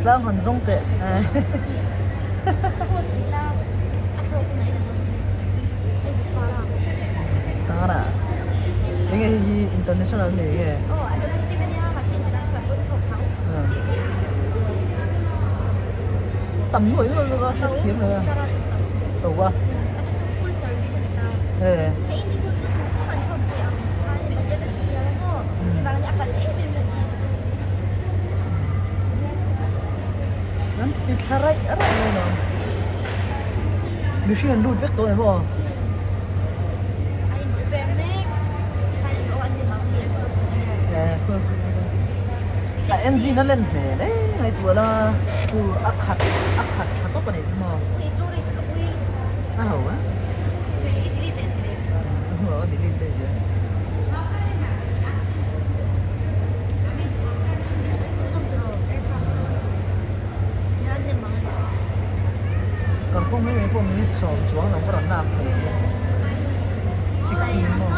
Tlang han zawng teh. Vistara. Enge hei hi international a ni nge? Tam nuai nuai bawk a hrethiam lo a. To a. An ti thla raih raih mai lo. Mihring an lut vek tawh em aw? A engine a len hle hle mai tual a, chu a khat a khat tha tawp a nih chu maw? A ho a. A hnuah ka delete daih zel. Kalkawng mai mai pawh minute sawm chuang lo ka rawn lak thei ang e. 16 maw?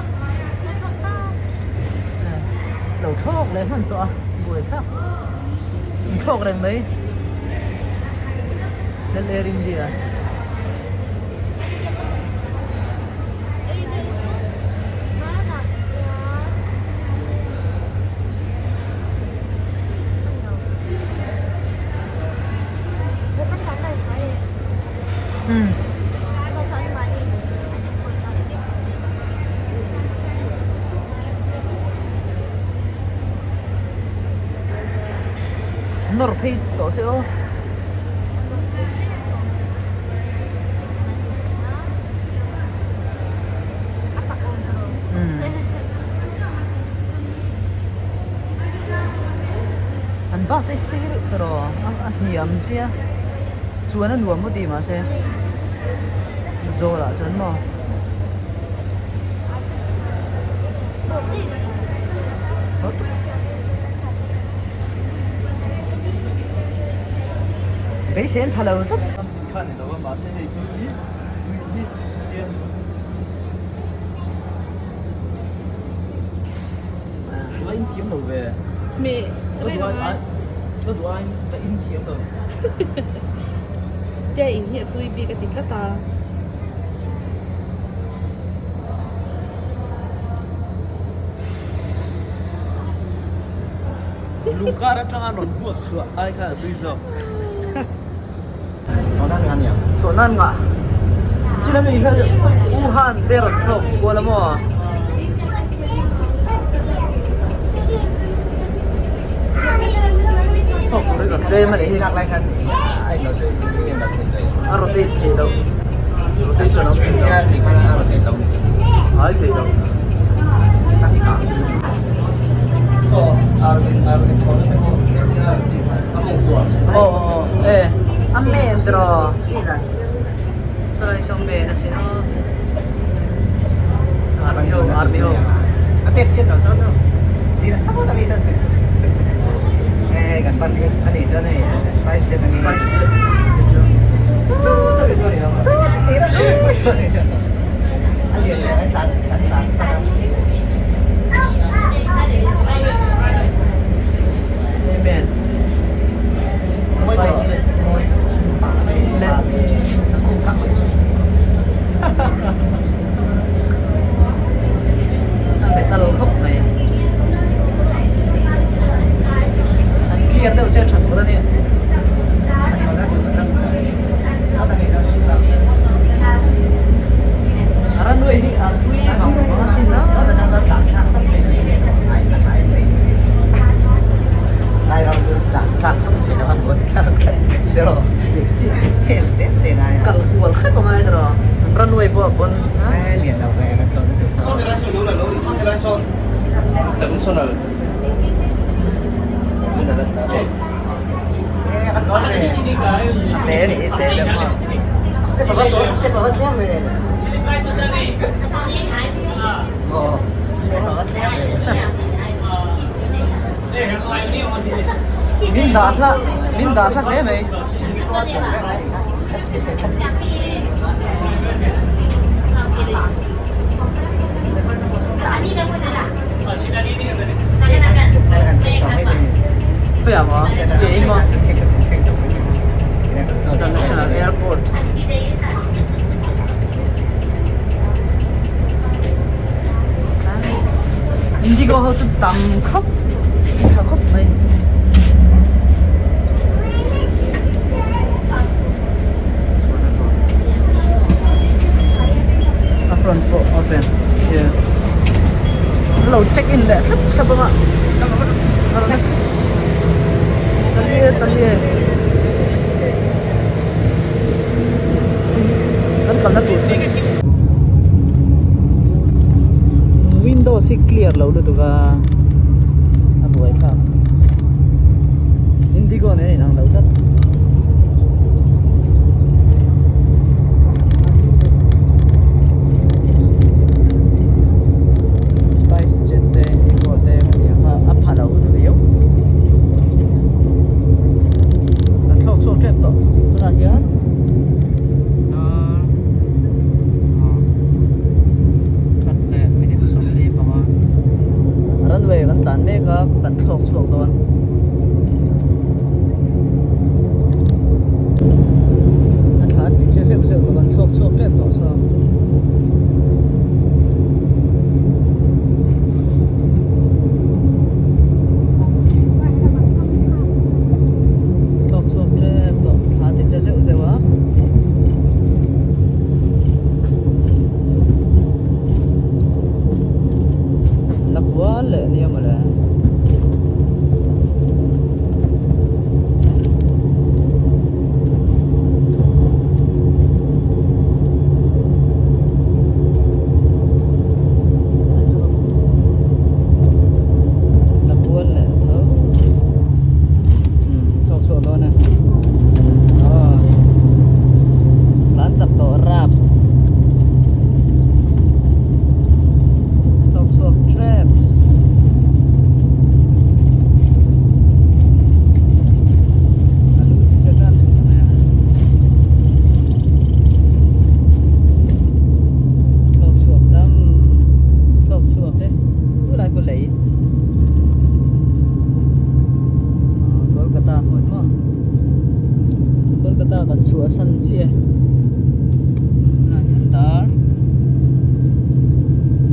Lo thlawk leh hman tawh a, buai thlak. In thlawk reng mai. Hel Air India. Nawr phei tawh se aw. An bus hi sei reuh tawh rawh a hniam sia chuan a nuam maw tih mahse zawlah chuan maw. Beisei an tha lo tlat. Ka in thiam lo ve. Me rei lo ngai. Ka duh aiin ka in thiam lo. Tia in hi a tui bik a ti tlat a. Lungkar atanga rawn vuak chhuah ai khan a tui zawk. Chawhnan ngah chin ami kha Wuhan te rawn thlawk kual a maw? Thlawk tur hi ka tlem a nih hi. A rotate thei loh rotation a awm thei lo ai thei lo. Aw aw e a men tiraw chulai saw men a si a army ho army ho spice jet Amen. Spice jet le a metal khawp mai an clear deuh se tha tur a ni. A runway hi a thui vang vang a sin a. Kal kual hrep a ngai tawh an runway pawh a pawn a te a nih hi te deuh maw. Min dah hla min dah hla hle mai. Khawiah maw? Ke in maw? International Airport. Indigo ho chu tam khawp tha khawp mai. A front pawh open yes. An lo check in leh thlap thlap ang a. Chaliye chaliye. Kan kalna tur chu Windows hi clear lo lutuk a a buai thlak. Indigo nen a inang lo tlat. Spice jet te Indigo te a ni ang a a pha lo riau. Kan thlawk chhuak tep tawh tunah hian khat leh minute sawmli panga runway kan tlan mek a kan thlawk chhuak dawn. A thla a ti che zeuh zeuh tawh kan thlawk chhuak tep tawh saw. Thlawk chhuak tep tawh thla ti che zeuh zeuh a. La kual leh nia mawle. La kual leh tho. Umm chhuak chhuak dawn e. Aw tlan chak tawh rap. Tawk chhuak traps. A lu ti che tan Tawk chhuak dam tawk chhuak e khulai khu lei Kolkata hmun maw Kolkata kan chhuah san chiah e tunah hian dar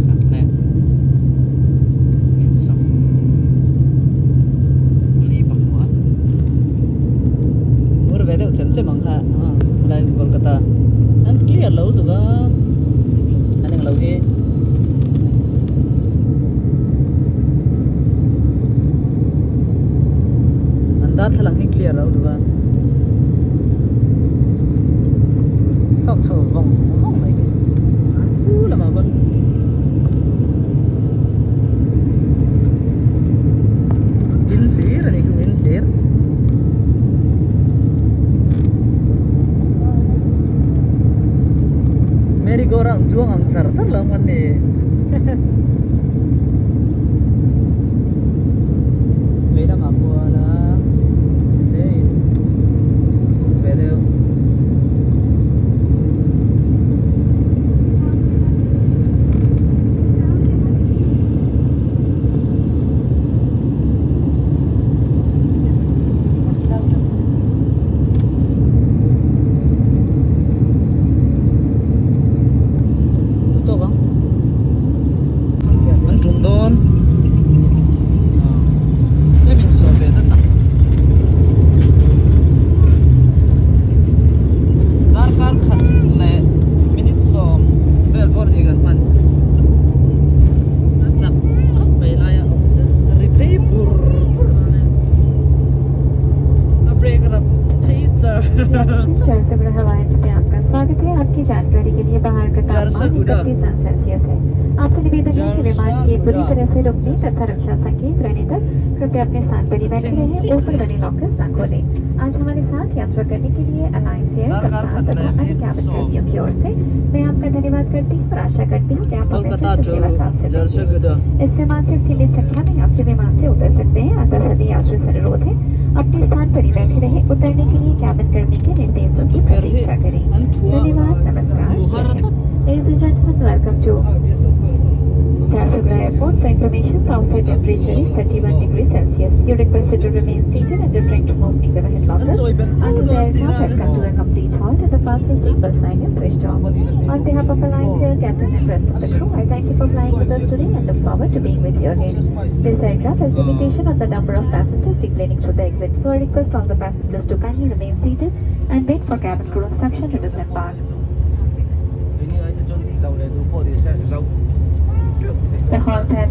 khat leh minute sawmli pakua mur ve deuh chem chem ang kha helai Kolkata an clear lo tuk a an englo hi. An darthlalang hi clear lo tuk a. Thawk chho vawng vawng mai hi pu lamah pawn in hlir a ni khi in hlir merry go round chuang ang char char lo ang kan ni vei lamah khuan a chhe te in ve deuh. Tawk ang an tum dawn hemi in sawh ve dat a darkar khat leh minute sawm vel pawh ni kan hman a chak khawp mai lai a ri phei bur bur dawn e a brake a rap phei char char Jharsuguda Jharsuguda thleng chiah leh darkar khat leh minute sawm Kolkata to Jharsuguda tukverh hi an thuah hmuh har tlat. information, the outside temperature is 31 degrees Celsius. You're requested to remain seated and refrain from opening the overhead lockers until the aircraft has come to a complete halt and the fasten seatbelt sign is switched off. On behalf of Alliance Air Captain and rest of the crew, I thank you for flying with us today and look forward to being with you again. This aircraft has limitation on the number of passengers deplaning through the exit, so I request all the passengers to kindly remain seated and wait for cabin crew instruction to disembark. The halt at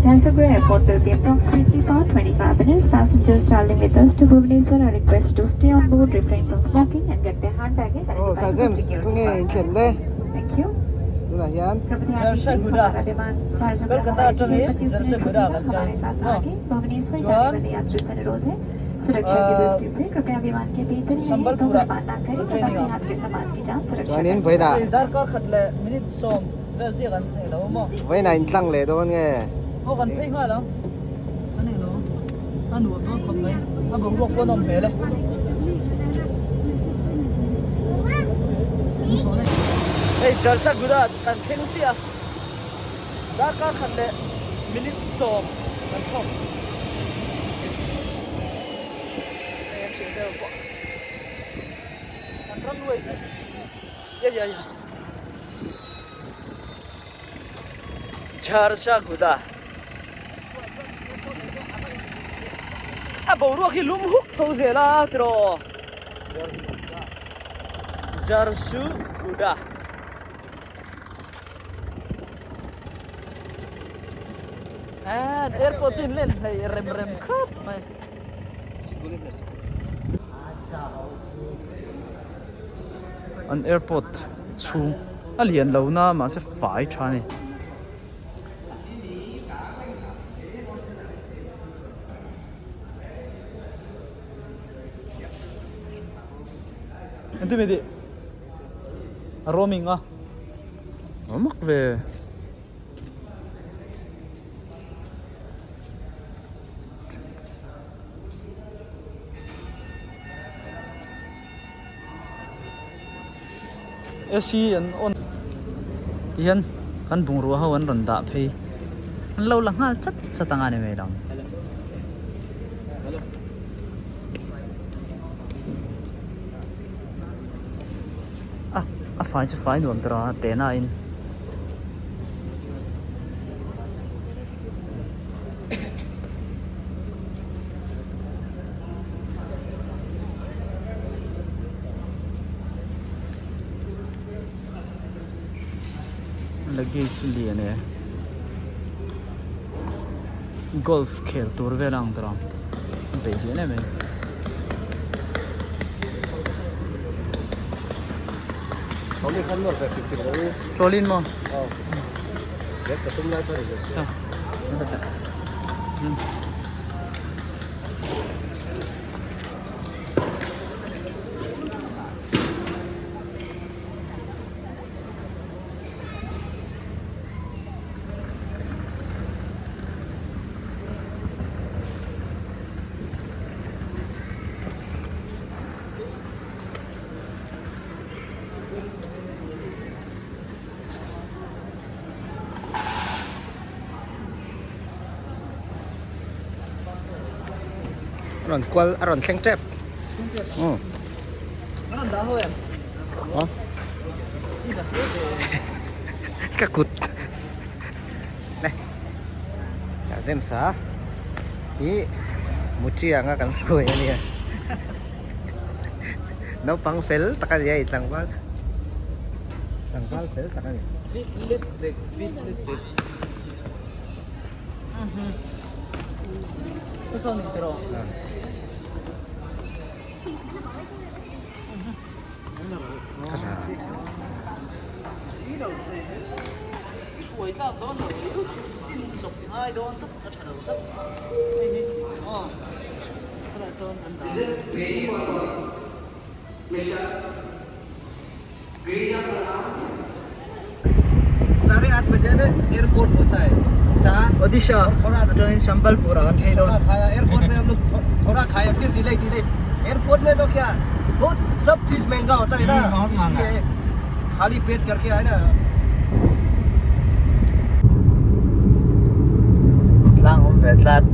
Jharsuguda Airport will be approximately for 25 minutes. Passengers traveling with us to Bhubaneswar are requested to stay on board, refrain from smoking and get their hand baggage Oh, identified Sir to the James, security kung department. in chen le. Thank you. Tunah hian Jharsuguda. Kolkata atangin Jharsuguda kan kal. हमारे साथ हाँ। आगे भुवनेश्वर chuan, जाने वाले यात्रियों से अनुरोध है सुरक्षा की दृष्टि से कृपया विमान के भीतर ही रहें, संबलपुरा। धूम्रपान न करें तथा अपने हाथ के सामान की जांच सुरक्षा chuan in करें। vawiinah Darkar khat leh minute sawm vel chiah kan nei lo maw? vawiinah in tlang leh dawn nge. Aw kan phei nghal ang. A nei lo. A nuam dawn khawp mai. A boruak pawh a nawm hmel e. Hei Jharsuguda kan thleng chiah a. Darkar khat leh minute sawm kan thawk. Hei an hrilh deuh pawh. Kan runway chu ya ya ya. Jharsuguda. A boruak hi lum huk tho zel a tiraw. Jharsuguda. Ah, airport chu in len hei rem rem khawp mai. An airport chhung a lian lo na mahse fai tha a ni. Engtin mai tih a roaming a a mak ve. AC an on tihian kan bungrua ho an rawn dah phei an lo la nghal chat chat anga ni mai lang. A a fai chu fai nuam tawh a tena in. Luggage lian e golf khel tur vel ang tawh a bei lian em em. Trolley in maw? A rawn kual a rawn thleng tep. Umm. A rawn dah ho em? Aw. Ka kut. Nè. Chah James a hi Muthi anga kan hruai a nia. Naupang fel tak a ni a tlangval. Tlangval fel tak a ni. Fit lit dik fit lit dik. Ka sawn ni tiraw. Sare aath baje में airport पहुंचा है चा Odisha atangin Sambalpur ah kan phei dawn. थोड़ा खाया airport में हम लोग थोड़ा खाया फिर delay delay airport में तो क्या बहुत सब चीज महंगा होता है ना इसलिए खाली पेट करके आए ना। ve tlat.